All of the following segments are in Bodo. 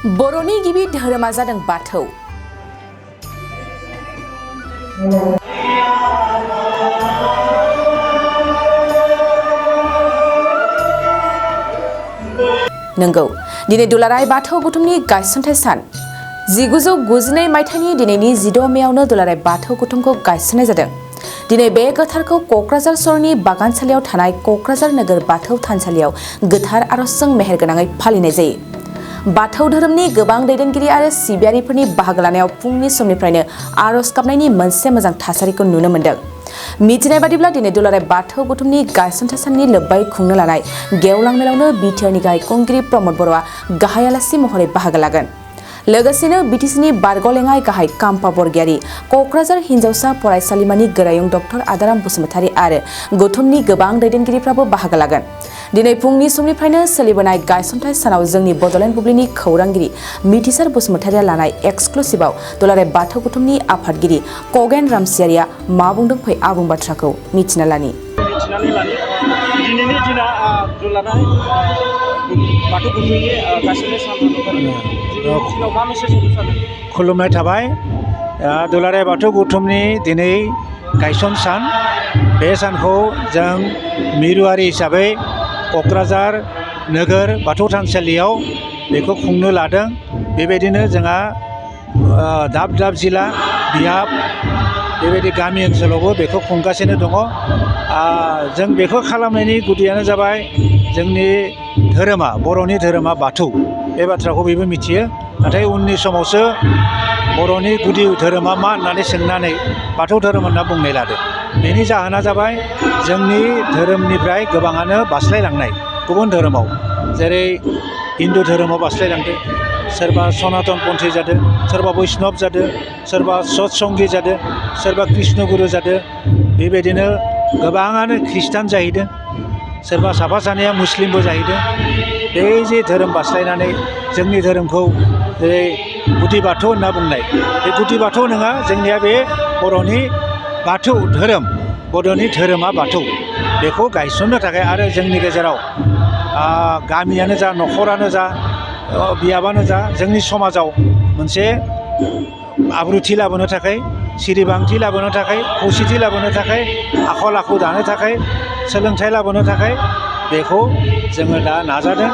बर'नि गिबि धोरोमा जादों बाथौ। नंगौ, दिनै दुलाराय बाथौ गौथुमनि गायसनथाय सान। 1992 मायथाइनि दिनैनि 16 मेआवनो दुलाराय बाथौ गौथुमखौ गायसननाय जादों। दिनै बे गोथारखौ क'क्राझार सहरनि बागानसालियाव थानाय क'क्राझार नोगोर बाथौ थानसालियाव गोथार आरजजों मेहेरगोनाङै फालिनाय जायो। बाथौ धोरोमनि गोबां दैदेनगिरि आरो सिबियारिफोरनि बाहागो लानायाव फुंनि समनिफ्रायनो आरज गाबनायनि मोनसे मोजां थासारिखौ नुनो मोन्दों। मिथिनाय बादिब्ला दिनै दुलाराय बाथौ गौथुमनि गायसनथाय साननि लोब्बायै खुंनो लानाय गेवलां मेलावनो बिटिआरनि गाहाय खुंगिरि प्रमद बर'आ गाहाय आलासि महरै बाहागो लागोन। लोगोसेनो बिटिसिनि बारग'लेङाइ गाहाय काम्पा बरगयारी, क'क्राझार हिन्जावसा फरायसालिमानि गोरायुं डक्टर आदाराम बसुमतारी आरो गौथुमनि गोबां दैदेनगिरिफ्राबो बाहागो लागोन। दिनै फुंनि समनिफ्रायनो सोलिबोनाय गायसनथाय सानाव जोंनि बड'लेण्ड बुब्लिनि खौरांगिरि मिथिसार बसुमतारीया लानाय एक्सक्लुसिभआव दुलाराय बाथौ गौथुमनि आफादगिरि खगेन रामसियारिया मा बुंदों फै आबुं बाथ्राखौ मिथिना लानि। दिनैनि दिना दुलाराय बाथौ गौथुमनि गायसननाय सान मा मेसेज होनो सानो? खुलुमनाय थाबाय। दुलाराय बाथौ गौथुमनि दिनै गायसन सान। बे सानखौ जों मिरुआरि हिसाबै क'क्राझार नोगोर बाथौ थानसालियाव बेखौ खुंनो लादों। बेबायदिनो जोंहा दाब दाब जिल्ला बिहाब बेबायदि गामि ओनसोलावबो बेखौ खुंगासिनो दङ। जों बेखौ खालामनायनि गुदियानो जाबाय जोंनि धोरोमा, बर'नि धोरोमा बाथौ। बे बाथ्राखौ बयबो मिथियो। नाथाय उननि समावसो बर'नि गुदि धोरोमा मा होननानै सोंनानै बाथौ धोरोम होनना बुंनाय लादों। बेनि जाहोना जाबाय जोंनि धोरोमनिफ्राय गोबाङानो बास्लायलांनाय गुबुन धोरोमाव, जेरै हिन्दु धोरोमाव बास्लायलांदों, सोरबा सनातन पन्थी जादों, सोरबा बैष्णब जादों, सोरबा सतसंगी जादों, सोरबा कृष्ण गुरु जादों। बेबायदिनो गोबाङानो खृष्टान जाहैदों, सोरबा साफा सानैया मुस्लिमबो जाहैदों। बे जे धोरोम बास्लायनानै जोंनि धोरोमखौ जेरै गुदि बाथौ होनना बुंनाय, बे गुदि बाथौ नङा, जोंनिया बे बर'नि बाथौ धोरोम, बर'नि धोरोमा बाथौ। बेखौ गायसननो थाखाय आरो जोंनि गेजेराव गामियानो जा, न'खरानो जा, बियाबानो जा, जोंनि समाजाव मोनसे आब्रुथि लाबोनो थाखाय, सिरिबांथि लाबोनो थाखाय, खौसेथि लाबोनो थाखाय, आखल आखु दानो थाखाय, सोलोंथाइ लाबोनो थाखाय बेखौ जोङो दा नाजादों।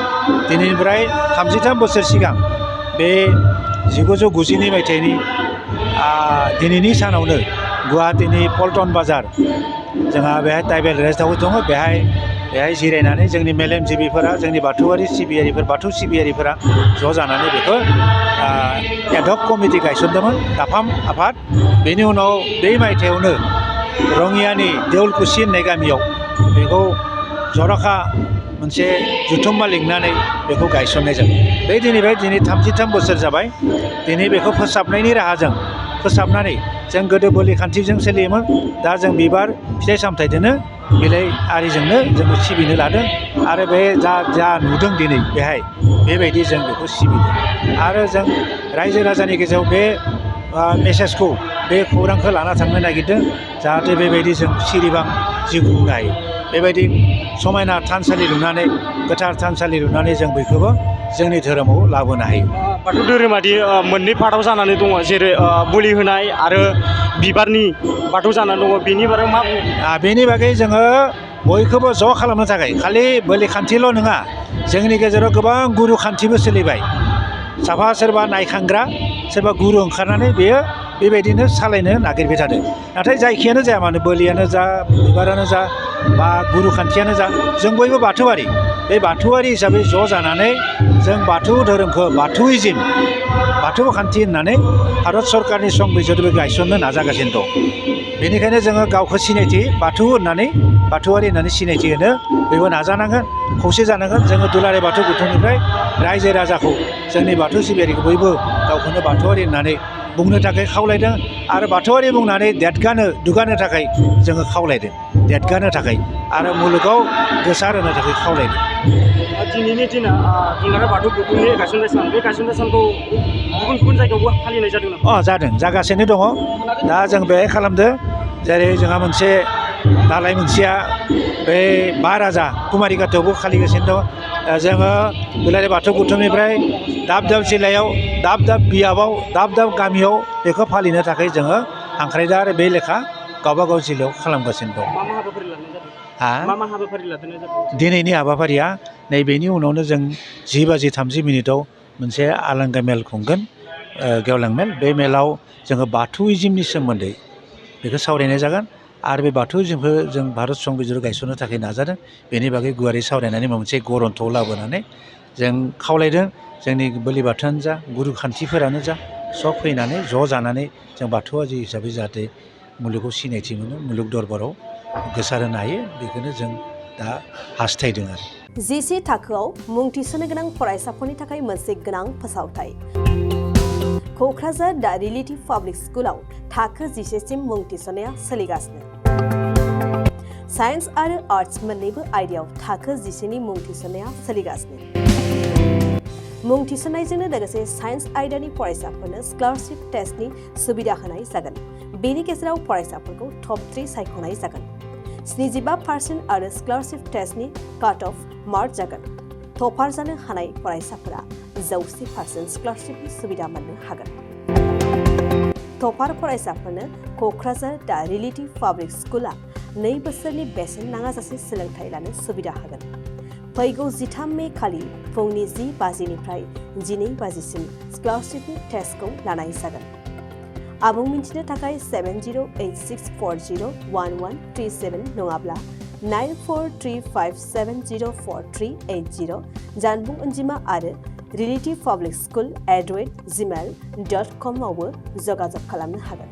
दिनैनिफ्राय 33 बोसोर सिगां बे 1990 मायथाइनि दिनैनि सानावनो गुवाहाटीनि पल्टन बाजार, जोंहा बेहाय ट्राइबेल रेस्ट हाउस दङ। बेहाय जिरायनानै जोंनि मेलेमजिबिफोरा, जोंनि बाथौआरि सिबियारिफोर, बाथौ सिबियारिफोरा ज' जानानै बेखौ एडहक कमिटि गायसनदोंमोन, दाफाम आफाद। बेनि उनाव बे मायथाइयावनो रङियानि देउलकुसि होननाय गामियाव बेखौ जर'खा मोनसे जुथुम्मा लिंनानै बेखौ गायसननाय जादों। बे दिनै 33 बोसोर जाबाय। दिनै बेखौ फोसाबनायनि राहाजों फोसाबनानै जों गोदो बोलि खान्थिजों सोलियोमोन, दा जों बिबार फिथाइ सामथाइजोंनो बिलाइ आरिजोंनो जोङो सिबिनो लादों। आरो बे जा नुदों दिनै बेहाय बेबायदि जों बेखौ सिबिदों। आरो जों रायजो राजानि गेजेराव बे मेसेजखौ, बे खौरांखौ लाना थांनो नागिरदों, जाहाथे बेबायदि जों सिरिबां जिउ खुंनो हायो। बेबायदि समायना थानसालि लुनानै, गोथार थानसालि लुनानै जों बयखौबो जोंनि धोरोमाव लाबोनो हायो। बाथौ धोरोमादि मोननै पार्टआव जानानै दङ, जेरै बोलि होनाय आरो बिबारनि बाथौ जानानै दङ, बेनि बागै मा बुङो? बेनि बागै जोङो बयखौबो ज' खालामनो थाखाय खालि बोलि खान्थिल' नङा, जोंनि गेजेराव गोबां गुरु खान्थिबो सोलिबाय। साफा सोरबा नायखांग्रा, सोरबा गुरु ओंखारनानै बेयो बेबायदिनो सालायनो नागिरबाय थादों। नाथाय जायखियानो जाया मानो, बोलियानो जा, बिबारानो जा, बा गुरु खान्थियानो जा, जों बयबो बाथौआरि। बे बाथौआरि हिसाबै ज' जानानै जों बाथौ धोरोमखौ बाथौइजिम, बाथौ खान्थि होननानै भारत सरकारनि संबिजिरबो गायसननो नाजागासिनो दं। बेनिखायनो जोङो गावखौ सिनायथि बाथौ होननानै, बाथौआरि होननानै सिनायथि होनो बयबो नाजानांगोन, खौसे जानांगोन। जोङो दुलाराय बाथौ गौथुमनिफ्राय रायजो राजाखौ, जोंनि बाथौ सिबियारिखौ बयबो गावखौनो बाथौआरि होननानै बुंनो थाखाय खावलायदों। आरो बाथौआरि बुंनानै दुगानो थाखाय जोङो खावलायदों, देदगानो थाखाय आरो मुलुगाव गोसार होनो थाखाय खावलायदों। दिनैनि दिना दुलाराय बाथौ गौथुमनि गायसननाय सान, बे गायसननाय सानखौ गुबुन गुबुन जायगायावबो फालिनाय जादों नामा? जादों, जागासिनो दङ। दा जों बेहाय खालामदों, जेरै जोंहा मोनसे दालाय मोनसेया बे 5 राजा कुमारिघाटआवबो खालिगासिनो दं जोङो दुलाराय बाथौ गौथुमनिफ्राय दाब दाब जिल्लायाव दाब दाब बियाबाव दाब दाब गामियाव बेखौ फालिनो थाखाय जोङो हांख्रायदों आरो बे लेखा गावबा गाव जिल्लायाव खालामगासिनो दं मा हाबाफारि लानाय जादों हा मा हाबाफारि लादोंनाय जादों दिनैनि हाबाफारिया नैबेनि उनावनो जों 10:30 मोनसे आलांगा मेल खुंगोन गेवलां मेल बे मेलाव जोङो बाथौइजिमनि सोमोन्दै बेखौ सावरायनाय जागोन आरो बे बाथौइजिमखौ जों भारत संबिजिराव गायसननो थाखाय नाजादों बेनि बागै गुवारै सावरायनानै मोनसे गरन्थ'आव लाबोनानै जों खावलायदों जोंनि बोलि बाथौआनो जा गुरु खान्थिफोरानो जा सब फैनानै ज' जानानै जों बाथौआरि हिसाबै जाहाथे मुलुगाव सिनायथि मोनो मुलुग दरबाराव गोसारहोनो हायो बेखौनो जों दा हास्थायदों आरो जिसे थाखोआव मुं थिसननो गोनां फरायसाफोरनि थाखाय मोनसे गोनां फोसावथाय क'क्राझार दा रिलेटिभ पाब्लिक स्कुलाव थाखो 10 सिम मुं थिसननाया सोलिगासिनो साइन्स आरो आर्ट्स मोन्नैबो आयदायाव थाखो 10 नि मुं थिसननाया सोलिगासिनो मुं थिसननायजोंनो लोगोसे साइन्स आयदानि फरायसाफोरनो स्कलारशिप टेस्टनि सुबिदा होनाय जागोन बेनि गेजेराव फरायसाफोरखौ टप 3 सायख'नाय जागोन 75% आरो स्कलारशिप टेस्टनि काट अफ मार्क जागोन टपार जानो हानाय फरायसाफोरा 100% स्कलारशिपनि सुबिदा मोननो हागोन टपार फरायसाफोरनो क'क्राझार दा रिलेटिभ पाब्लिक स्कुला 2 बोसोरनि बेसेन नाङाजासे सोलोंथाइ लानो सुबिदा होगोन फैगौ 13 मे खालि फुंनि 10 बाजिनिफ्राय 12 बाजिसिम स्कलारशिपनि टेस्टखौ लानाय जागोन आबुं मिन्थिनो थाखाय 7086401137 नङाब्ला 9435704380 जानबुं अनजिमा आरो relativpublicschool@gmail.com आवबो जगाजग खालामनो हागोन